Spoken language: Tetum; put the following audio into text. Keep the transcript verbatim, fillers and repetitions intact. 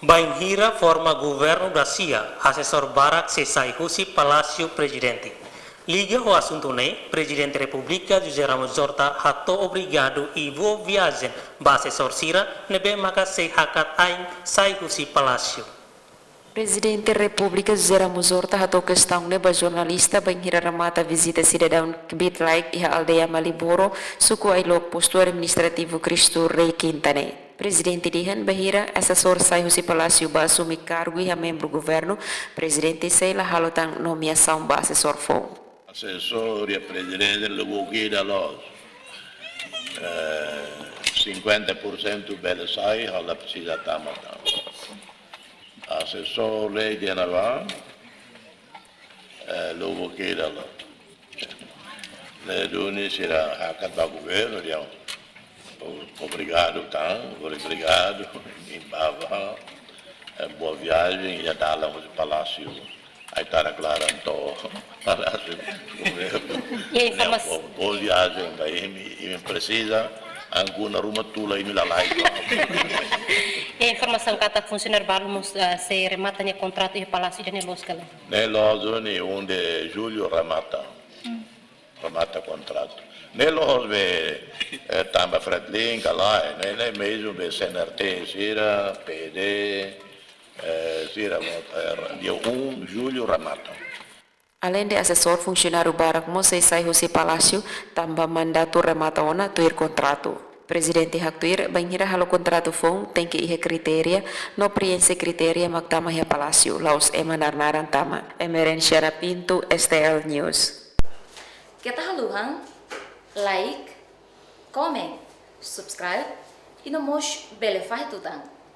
Bainhira forma governu da sia, asesór barak sei sai husi Palásiu Prezidente. Liga ho asuntu ne'e, Prezidente Repúblika José Ramos Horta hato'o obrigadu i boa viajen ba asesór sira ne'ebé maka sei hakat ain sai husi Palásiu. Prezidente Repúblika José Ramos Horta hato'o kestaun ne'e ba jornalista bainhira remata vizita sidadaun kbiit-laek iha aldeia Maliboro, suku Ailok, postu administrativu Cristo Rei, kinta ne'e. Prezidente dehan bainhira asesór sai husi Palásiu ba asume kargu iha membru governu, Prezidente sei la halo tan nomeasaun ba asesór foun. Asesór iha Prezidente lubuk ida loos. Eh, cinquenta por cento bele sai, ha'u la presiza tama tan. Asesór lei de nava, eh, lubuk ida loos. Ne'e duni sira hakat ba governu, dehan obrigadu tan, obrigadu, i baba, eh, boa viajen, iha dalan husi Palásiu. Ai tara klaran to, Palásiu governu. I informa- Ne'e, boa, boa viajen ba imi, imi presiza, angkuna ruma tula imi lalais. I informasaun katak funsionáriu balu mós, ah, sei remata nia kontratu iha Palásiu ida-ne'e loos ka lae? Ne'e loos duni, um de julho remata. Remata kontratu. Ne'e loos be, eh, tanba Fretilin ka lae, ne'e, ne'e mezmu be C N R T sira, P D, eh, sira, eh, dia um julho remata. Aleinde asesór, funsionáriu barak mós sei sai husi Palásiu, tanba mandatu remata ona tuir kontratu. Prezidente haktuir, bainhira halo kontratu foun, tenke iha kritéria, no prienxe kritéria mak tama iha Palásiu, la'ós ema nar-naran tama. Emerenciana Pinto, S T L News. Keta haluhan, like, comment, subscribe, i no mós bele fahe tutan.